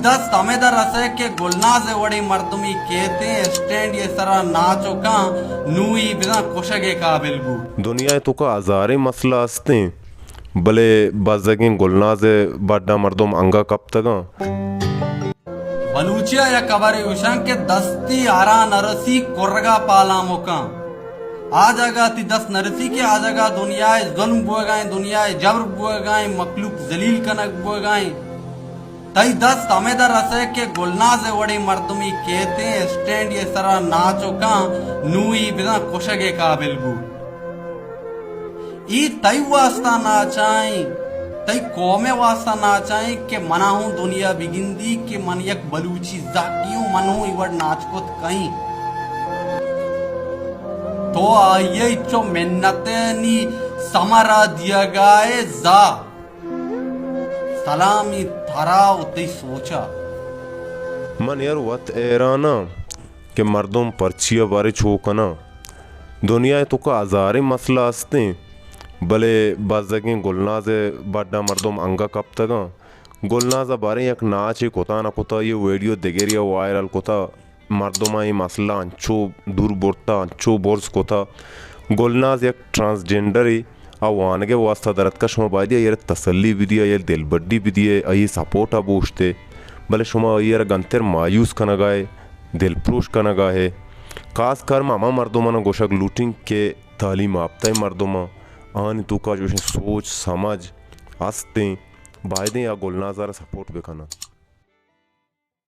دست ہمدا رسے کہ گلناز ءِ وڑیں مردمے کیتیں، اسٹینڈ ءِ سرا ناچ ءُ کاں، نوں اے بزاں کشگ ءِ قابل بوت۔ دنیا ءِ توکا ہزاریں مسئلہ ہستیں، بلے بزگیں گلناز ءِ بڈا مردم انگا کپتگاں۔ بلوچی ءَ یک ہبرے گوشاں کہ دستی ہرا نہ رسی کرگا پالاں مکاں۔ آ جاگہ تئی دست نہ رسی کہ آ جاگہ دنیا ءِ ظلم بوگائیں، دنیا ءِ جبر بوگائیں، مخلوق ذلیل کنگ بوگائیں۔ تئی دست ہمدا رسے کہ گلناز ءِ وڑیں مردمے کیتیں، اسٹینڈ ءِ سرا ناچ ءُ کاں، نوں اے بزاں کشگ ءِ قابل بوت۔ اے تئی واسطہ ناچائیں، تئی قوم ءِ واسطہ ناچائیں کہ منا ہوں دنیا بگندی کہ من یک بلوچی زہگے اوں، من ہوں اے وڑ ناچ کت کئیں۔ تو آئی ءَ چو منتانی ثمرا دیگائے زا۔ سلامی ترا ءُ تئی سوچا۔ من یار وت حیراناں کہ مردم پرچیا بارے چو کناں۔ دنیا ءِ توکا ہزاریں مسئلہ ہستیں، بلے بزگیں گلناز ءِ بڈا مردم انگا کپتگاں۔ گلناز ءَ باریں یک ناچے کتا نہ کتا، اے ویڈیو دگرے ءَ وائرل کتا۔ مردماں اے مسئلہ انچو دور برتا، انچو برز کتا۔ گلناز یک ٹرانسجینڈرے، آ وانگ ءِ واسطہ در اتکا، شما باید آئی ءَ را تسلی بدیے، آئی ءَ را دلبڈی بدیے، آئی ءِ سپورٹ ءَ بوشتے، بلے شما آئی ءَ را گنتر مایوس کنگا ئے، دلپروش کنگا ئے۔ خاص کر ما ہما مردماں گوشگ لوٹیں کہ تعلیم یافتہ مردماں، آنی توکا چوشیں سوچ سمجھ ہستیں، بایدیں آ گلناز ءَ را سپورٹ بکناں۔